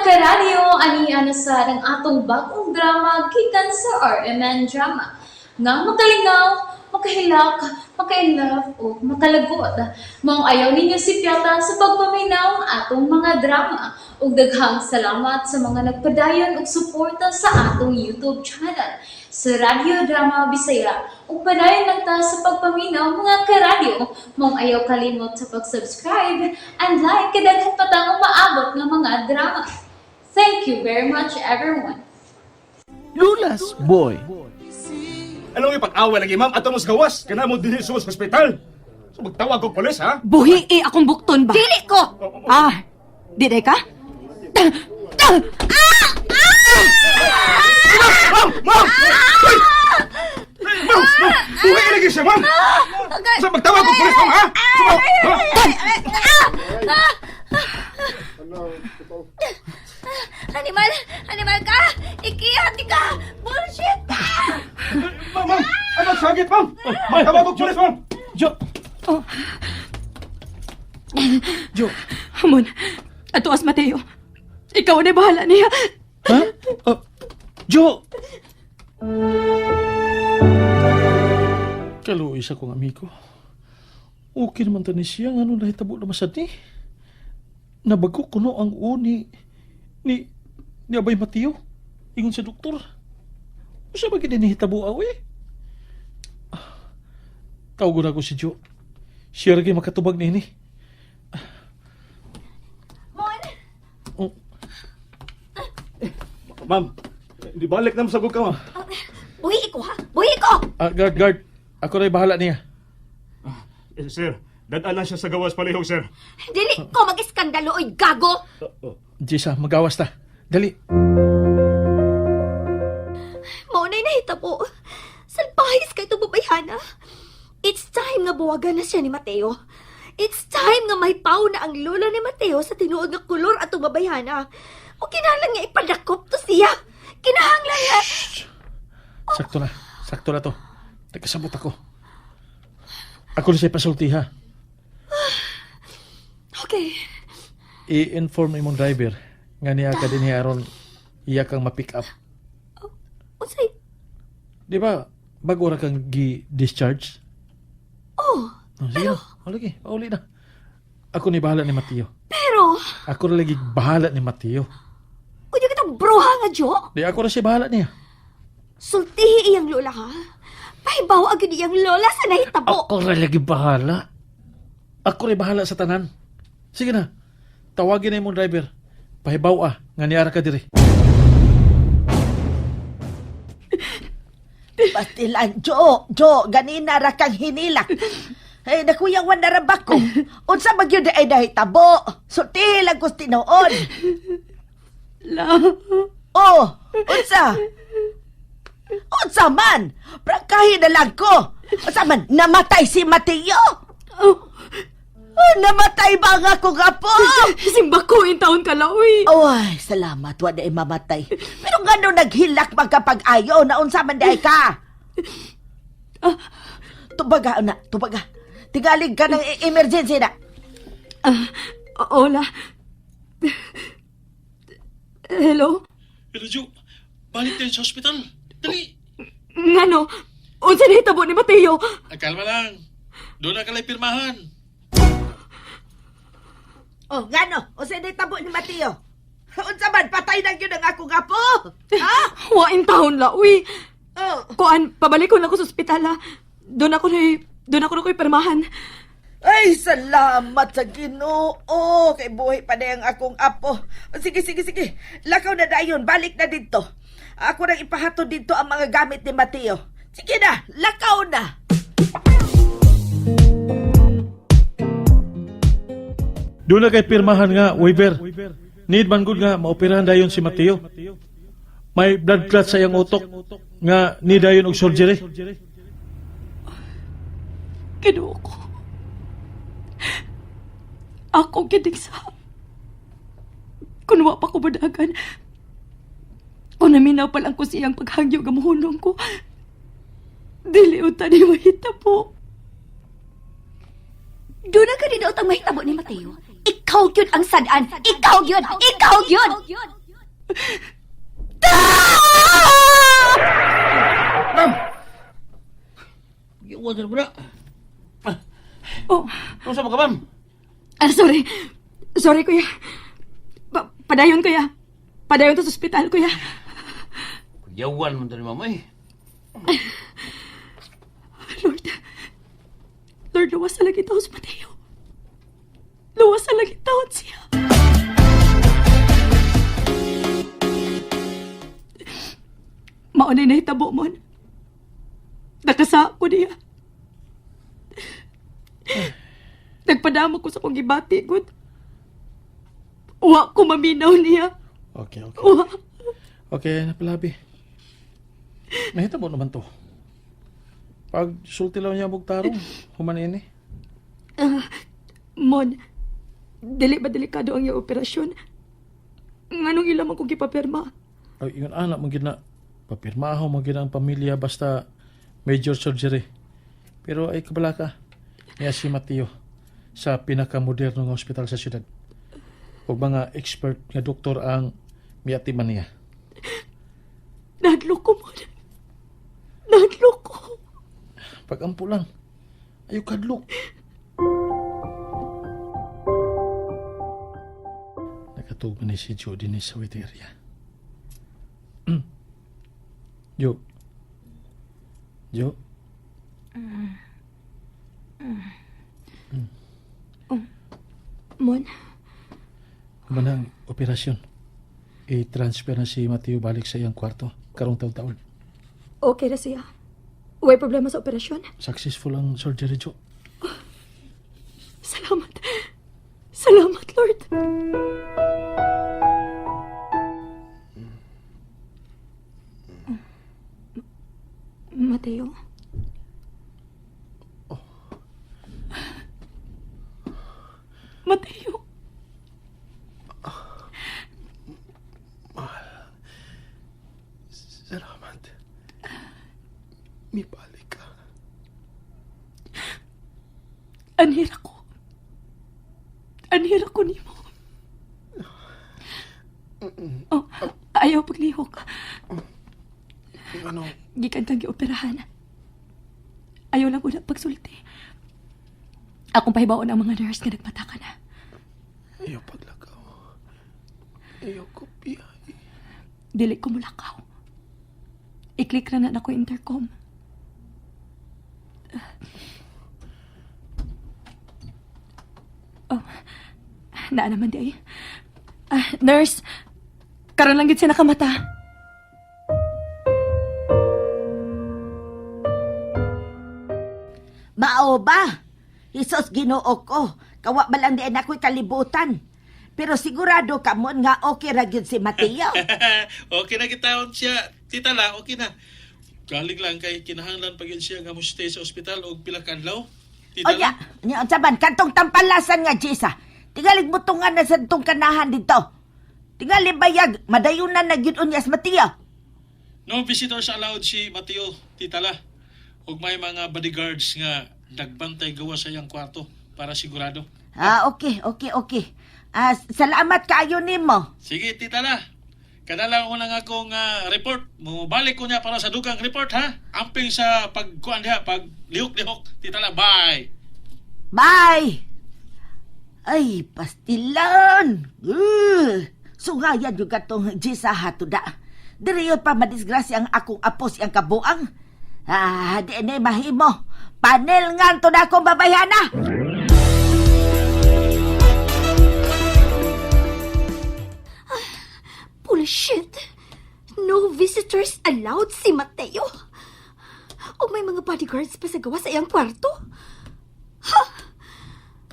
Karadyo, ani na sa ang atong bagong drama gikan sa RMN Drama. Nga makalingaw, makahilak, maka-inlove o makalagot. Maong ayaw ninyo sipyata sa pagpaminaw ang atong mga drama. Ug daghang salamat sa mga nagpadayon og suporta sa atong YouTube channel sa Radyo Drama Bisaya. Ug padayon lang ta sa pagpaminaw, mga karadyo. Maong ayaw kalimot sa pag-subscribe and like kay daghan pa tang umaabot nga mga drama. Thank you very much, everyone. Lula's Boy. Anong ipag-away lagi, ma'am? Ato mo sa gawas. Kana mo dinhi sa ospital. So magtawag og pulis, ha? Buhi eh akong bukton ba? Dili ko! Ah, di day ka? Ma'am! Ma'am! Uy! Ay, ma'am! Ma'am! Buhi lagi siya, ma'am! So magtawag og pulis, ma'am, ha? So, ha? Animal! Animal ka! Ikihati ka! Bullshit ka! Ma'am, ma'am! Ano sakit, ma'am? Magtawag og pulis, ma'am! Jo. Jo. Hamon, ato as Mateo. Ikaw na bahala niya. Ha? Oh, Jo. Kaluoy sa kong amigo. Okay naman tani siya nga nung nahitabo na masad ni. Nabago kuno ang uni ni Abay Mateo. Ingon sa doktor. Usa ba gid nahitabo aw eh? Tawgon ako si Jo. Siya ra gyud makatubag niini. Mon! Oh, Ma'am, di balik na mo sa ka, ma'am. Buhi ko ha! Buhi ko! Ah, guard, guard. Ako ra'y bahala niya. Eh, sir, dadaan lang siya sa gawas palihog, sir. Dili ko mag-iskandalo, oy gago! Jisa, magawas ta. Dali. Maunay nahitabo. Salpahis kay itong babayhana. It's time nga buwagan na siya ni Mateo. It's time nga may na ang lolo ni Mateo sa tinuod nga kolor atong babayhana. O kinahanglan nga ipadakop to siya. Kinahanglan nga. Sakto na. Sakto na to. Nagkasabot ako. Ako na siya pasulti, ha? Okay. I-inform imong driver nga niya ka din aron iya kang ma-pick up. Unsay? Di ba, bago ra kang gi-discharge? Oh, Oh, sige na. O, lagi. Pauli na. Ako ni bahala ni Mateo. pero Ako ra lagi bahala ni Mateo. unya kitang bruha nga Jo. Di ako ra siya bahala niya. Sultihi iyang lola ha. Pahibaw agad iyang lola sa nahitabo. Ako ra lagi bahala. Ako ra bahala sa tanan. Sige na. Tawagin na imong driver. Pahibaw ah, nga niara ka diri. Pastilan, Jo, Jo, ganina ra kang hinilak. Ay, nakuyawan na ra ba ko? Unsa man gyud ay nahitabo? Sultihi lang ko tinuod. La. Oh, unsa? Unsa man? Prangkahin na lang ko. Unsa man, namatay si Mateo? Oh, Oh, namatay ba nga akong apo? simba ko in taon ka la, uy. Oy, salamat, wa na mamatay. Pero ngano naghilak magkapag-ayo na unsa man di ay ka? Tubaga na, tubaga. Tingalig ka ng emergency na. Ah, hola. Hello? Pero Jo, balik tayo sa ospital. Dali. Ngano? Unsa nahitabo ni Mateo? Ah, kalma lang. Doon na kalay pirmahan. Oh, ngano? Unsa ni tabo ni Mateo? Unsa man patay na gyud ang akong apo? Ha? Wain taon la, uy. Oh. Kuan, pabalik ko na ako sa ospital ha. Doon ako na ko'y pirmahan. Ay, salamat sa Ginoo. Kay buhay pa na ang akong apo. Sige, sige, sige. Lakaw na dayon. Balik na dito. Ako nang ipahatod dito ang mga gamit ni Mateo. Sige na, lakaw na. Doon na kay pirmahan nga, waiver. Need man good nga, maoperahan dayon si Mateo. May blood clot sa iyang utok nga ni dayon og surgery. Kinuo ko. Ako gidigsa. Kung wa pa ko badagan, kung naminaw pa lang ko siyang paghangyo gamuhunong ko, dili unta ni mahitabo. Doon ang kanina utang mahitabo ni Mateo. Ikaw gyud ang sad-an. Ikaw gyud. Ikaw gyud. Ma'am! Giuwan sa na. Oh, Ano sa mga, ma'am? ah, sorry. Sorry, kuya. Padayon, kuya. Padayon to sa ospital, kuya. Yawan man tani mama eh. Lord. Lord, luwas sa lagi taon si Mateo. Luwas sa lagi taon siya. Maunay na hitabo mon. Nakasa ko niya. Nagpadamo ko sa kong gibati, good. Wa ko maminaw niya. Okay, okay. Wa. Okay, napalabi. Nahitabo naman to. Pag sulti lang niya bugtarong, human ini. Mon, dili ba delikado ang iyong operasyon? Nganong ila man kong gipapirma? Ay, yun anak mo gina. Papirmaho mo gina ang pamilya basta major surgery. Pero ay kabala ka. Niya si Mateo sa pinakamoderno nga ospital sa syudad. Ug mga expert nga doktor ang miatiman niya. Nahadlok ko, Mon. Nahadlok ko. Pagampo lang. Ayaw kadlok. Nakatugma ni si Joe din sa waiting area. Joe. Joe. Mon, Human ang operasyon. I-transfer na si Mateo balik sa iyang kwarto karong taon-taon. okay na siya. Way problema sa operasyon. Successful ang surgery, Joe. Salamat. Salamat, Lord. Mateo? Mateo? Salamat. Mibalik ka. Anhira ko. Anhira ko nimo. Oh, ayaw paglihok. Ano? Gikan kang gioperahan. Ayaw lang una pagsulti. Akong pahibaon ang mga nurse nga nagmata ka na. Ayaw paglakaw. Ayaw ko biyahe. Dili ko mulakaw. I-click ra na nako intercom. Oh, naa naman di ay. Ah, nurse, karon lang gid siya nakamata. Mao ba? Isos Ginoo ko. Kawa ba lang di ako'y kalibutan. Pero sigurado ka mo nga okay ra gyud si Mateo. Okay na kita siya. Tita lang, okay na. Galing lang kay kinahanglan pag yun siya nga mo stay sa ospital og pila ka adlaw. Tita Onya, lang. nya unsa man kantong tampalasan nga Jisa. Tingalig butungan na sa tong kanahan dito. Tingali bayag madayunan na gyud unya si Mateo. No visitors allowed si Mateo, tita la. Ug may mga bodyguards nga nagbantay gawa sa iyang kwarto para sigurado. Ah, okay, okay, okay. Ah, salamat kaayo nimo. Sige, tita la. Kada lang ko lang akong report. Mubalik ko niya para sa dugang report, ha? Amping sa pagkuan diha, pag lihok-lihok. Tita la, bye! Bye. Ay, pastilan. Sungayan yung katong Jisa hatuda. Diriyo pa madisgrasya ang akong apos iyang kabuang. Ah, di na mahimo. Panel nga to na akong babayana. Bullshit! No visitors allowed si Mateo. O may mga bodyguards pa sa gawa sa iyang kwarto. Ha?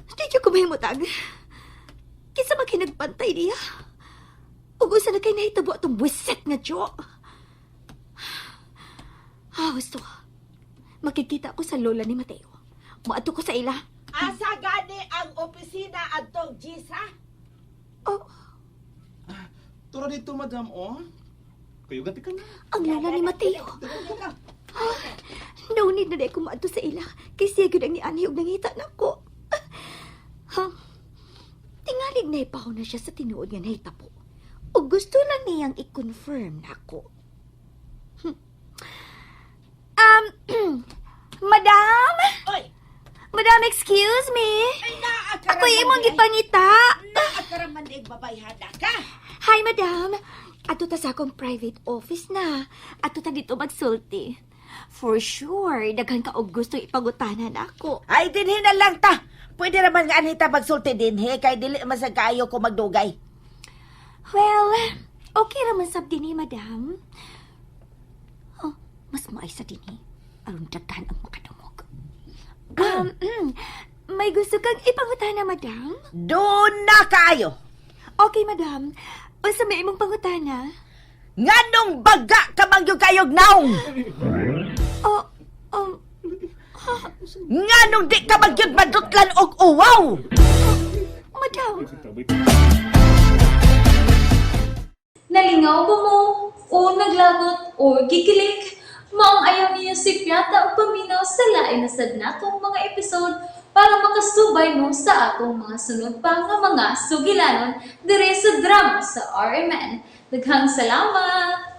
Di ko kumahimutag. Kinsa man kay nagbantay niya? Ug usa na kay nahitabo atong buwisit nga Joe. Ah, gusto ko. Makikita ko sa lola ni Mateo. Moadto ko sa ila. Asa gani ang opisina adtong Jisa? Oh, Tura dito, madam, oh. Kayo gati ka na. ang lola ni Mateo. Ah, no need na dahil kumaadto sa ila. Kay siya gyud ang nianhi og nangita nako. Ha? Tingalig na ipaw na siya sa tinuod nga nahitabo. O gusto lang niyang i-confirm nako. Madam? Oy! Madam, excuse me. Ay, naa ka Ako imong gipangita. Naa ka raman diay babayhana ka. Hi, madam. Ato ta sa akong private office na. Ato ta dito magsulti. For sure, daghan ka og gusto ipangutanan ako. Ay, dinhi na lang ta. Pwede raman nga anita magsulti dinhi kay dili man sa kaayo ko magdugay. Well, okay raman sab dinhi, madam. Oh, mas maay sa dinhi. Aron daghan ang makadungog. May gusto kang ipangutana, madam? Doon na kaayo. Okay, madam. Unsa may imong pangutana? Nganong baga ka man gyud kayog naong? Oh, Nganong di ka man gyud madutlan og uwaw? Madam. Nalingaw ba mo? O naglagot o gikilig? Maong ayaw niya si Piata ang paminaw sa lain na sad natong mga episode para makasubay mo sa atong mga sunod pa nga mga sugilanon dire sa drama sa RMN. Daghang salamat!